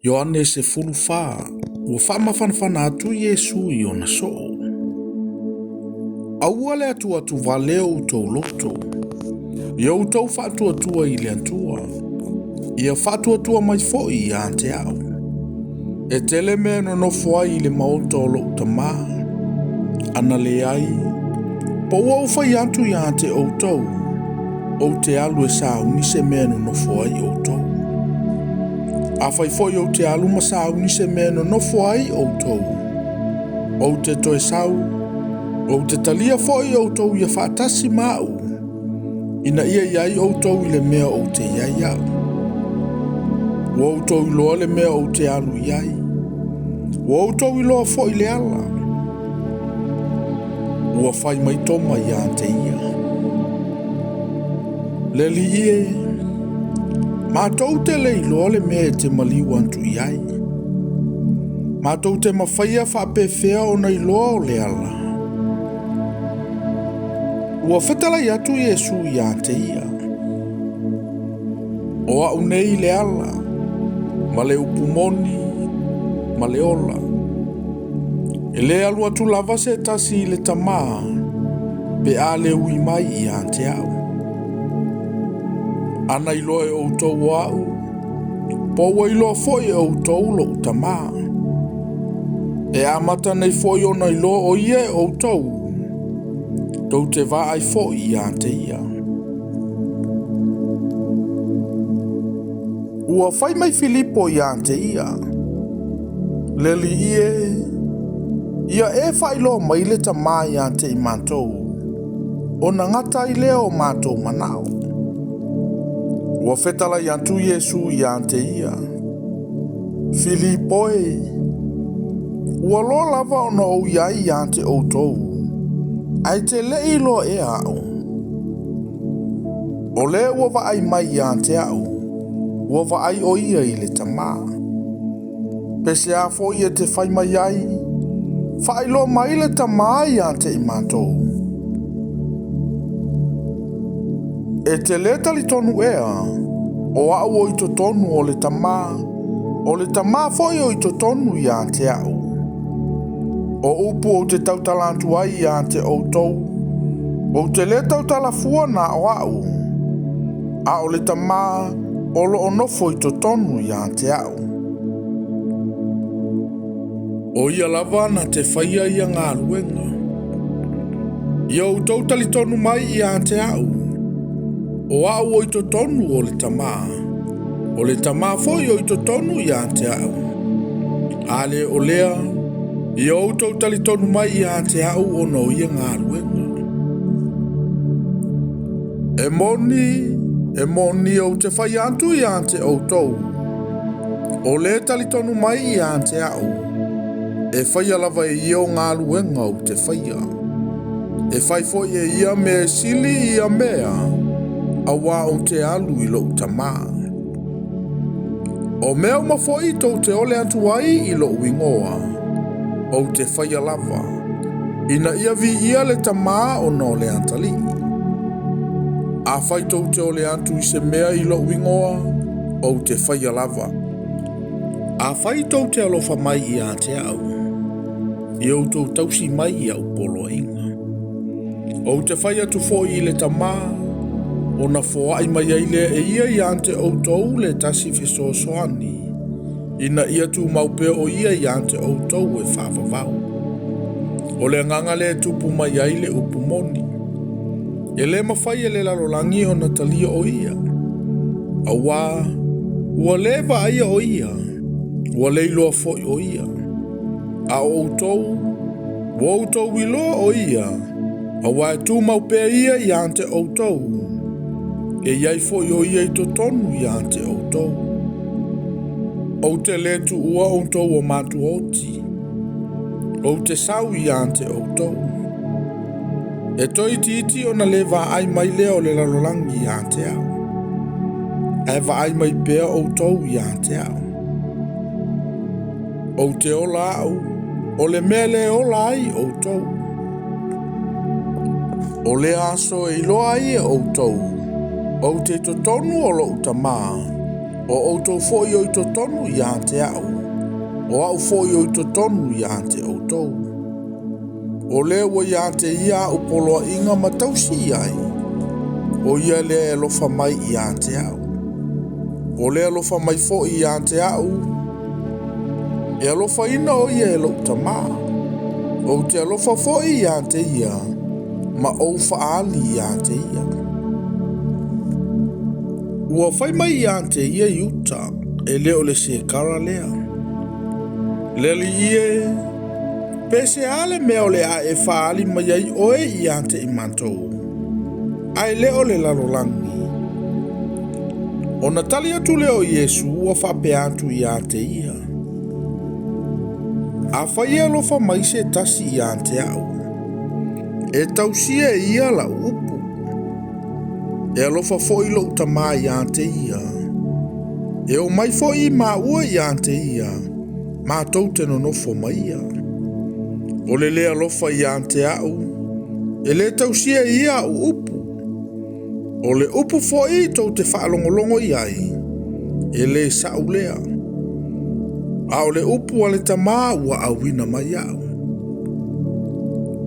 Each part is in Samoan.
Ioane 14, ua faamafanafana atu Iesu i ona soo. Aua le atuatuvale o outou loto, ia outou faatuatua i le Atua, ia faatuatua mai foi ia te au. E tele mea e nonofo ai i le maota o lou tamā, ana leai, po ua ou fai atu ia te outou, ou te alu e sauni se mea e nonofo ai outou. Afai foi ou te alu ma sauni se mea e nonofo ai outou, ou te toe sau, ou te talia foi outou ia faatasi ma au, ina ia i ai outou i le mea ou te i ai au. Ua outou iloa le mea ou te alu i ai. Ua outou iloa foi le ala. Ua fai mai Toma ia te ia, Le Alii e, matou te le iloa le mea e te maliu atu i ai. Matou te mafaia faapefea ona iloa o le ala. Ua fetalai atu Iesu ia te ia, O au nei le ala, ma le upu moni, ma le ola. E le alu atu lava se tasi i le Tamā, pe a le ui mai ia te au. Ana iloa e outou o au, po ua iloa foi e outou lou Tamā. E amata nei foi ona iloa o ia e outou, tou te vaai foi ia te ia. Ua fai mai Filipo ia te ia, Le Alii e, ia e faailoa mai le Tamā ia te i matou, ona gata ai lea o matou manao. Ua fetalai atu Iesu ia te ia, Filipo e, ua loa lava ona ou i ai ia te outou, ae te le i iloa ea au. O le ua vaai mai ia te au, ua vaai o ia i le Tamā. Pe se a foi e te fai mai ai, faailoa mai le Tamā ia te i matou. E te le talitonu ea, o au o i totonu o le Tamā, o le Tamā foi o i totonu ia te au. O upu ou te tautala atu ai ia te outou, ou te le tautala fua na o au, a o le Tamā o loo nofo i totonu ia te au. O ia lava na te faia ia galuega. Ia outou talitonu mai ia te au, o au o i totonu o le Tamā, o le Tamā foi o i totonu ia te au. A le o lea, ia outou talitonu mai ia te au ona o ia galuega. E moni, e moni ou te fai atu ia te outou, o le talitonu mai ia te au, e faia lava e ia o galuega ou te faia. E fai foi e ia mea e sili i ia mea, auā ou te alu i lou Tamā. O mea uma foi tou te ole atu ai i lou igoa, ou te faia lava, ina ia viia le Tamā ona o le atalii. Afai tou te ole atu i se mea i lou igoa, ou te faia lava. Afai tou te alofa mai ia te au, ia outou tausi mai i au poloaiga. Ou te fai atu foi i le Tamā, ona foai mai ai lea e ia ia te outou le tasi fesoasoani, ina ia tumau pea o ia ia te outou e faavavau. O le agaga lea e tupu mai ai le upu moni. E le mafai e le lalolagi ona talia o ia, auā ua le vaaia o ia, ua le iloa foi o ia. A o outou, ua outou iloa o ia, auā e tumau pea ia ia te outou, e i ai foi o ia i totonu ia te outou. Ou te le tuua outou o matuaoti, ou te sau ia te outou. E toe itiiti ona le vaai mai lea o le lalolagi ia te au, ae vaai mai pea outou ia te au. Ou te ola au, o le mea lea e ola ai outou. O lea aso e iloa ai e outou, ou te i totonu o lou Tamā, O outou foi o i totonu ia te a'u, o a'u foi o i totonu ia te outou. O lea ua ia te ia a'u poloaiga ma tausi i ai, o ia lea e alofa mai ia te a'u. O le alofa mai foi ia te a'u, e alofaina o ia e lo'u Tamā. Ou te alofa foi ia te ia, ma ou faaali ia te ia. Ua fai mai ia te ia Iuta, e le o le Sekara lea. Le Alii e, pe se a le mea o le a e faaali mai ai oe ia te i matou, ae le o le lalolagi. Ona tali atu lea o Iesu ua faapea atu ia te ia, Afai e alofa mai se tasi ia te a'u, e tausia e ia la'u upu. E alofa foi lo'u Tamā ia te ia. E oo mai foi maua ia te ia, matou te nonofo ma ia. O le le alofa ia te a'u, e le tausia e ia a'u upu. O le upu foi tou te faalogologo i ai, e le sa'u lea, a o le upu a le Tamā ua auina mai a'u.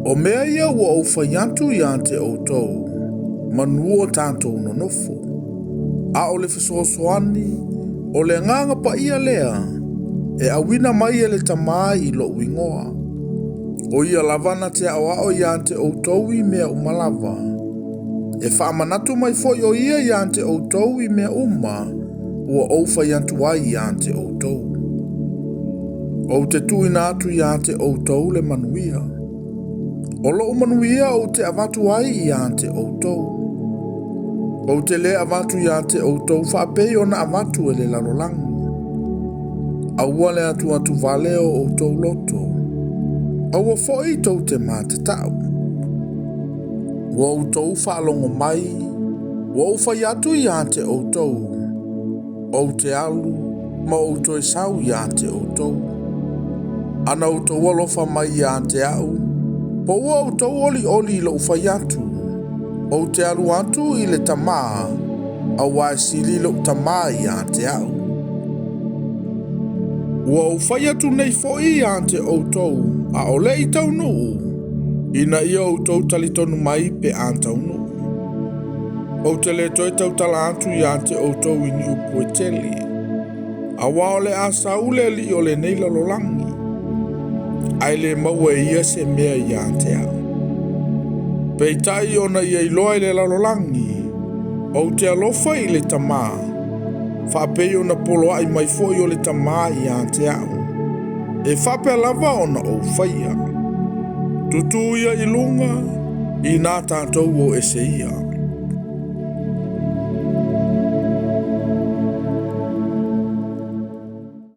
O mea ia ua ou fai atu ia te outou, manu o tatou nonofo. A o le fesoasoani, o le Agaga Paia lea, e auina mai e le Tamā i lo'u igoa. O ia lava na te aoao ia te outou i mea uma lava. E faamanatu mai foi o ia ia te outou i mea uma ua ou fai atu ai ia te outou. Ou te tuuina atu ia te outou le manuia. O lo'u manuia ou te avatu ai ia te outou. Ou te le avatu ia te outou faapei ona avatu e le lalolagi. Aua le atuatuvale o outou loto. Aua foi tou te matatau. Ua outou faalogo mai, ua ou fai atu ia te outou, ou te alu ma ou toe sau ia te outou. Ana outou alofa mai ia te a'u, po ua outou olioli i lo'u fai atu, ou te alu atu i le Tamā, auā e sili lo'u Tamā ia te a'u. Ua ou fai atu nei foi ia te outou, a o le'i taunuu, ina ia outou talitonu mai pe a taunuu. Ou te le toe tautala atu ia te outou i ni upu e tele, auā o le a sau le alii o lenei lalolagi, ae le maua e ia se mea ia te a'u. Peitai ona ia iloa e le lalolagi, ou te alofa i le Tamā, faapei ona poloai mai foi o le Tamā ia te a'u, e faapea lava ona ou faia. Tutū ia i luga, inā tatou o ese ia.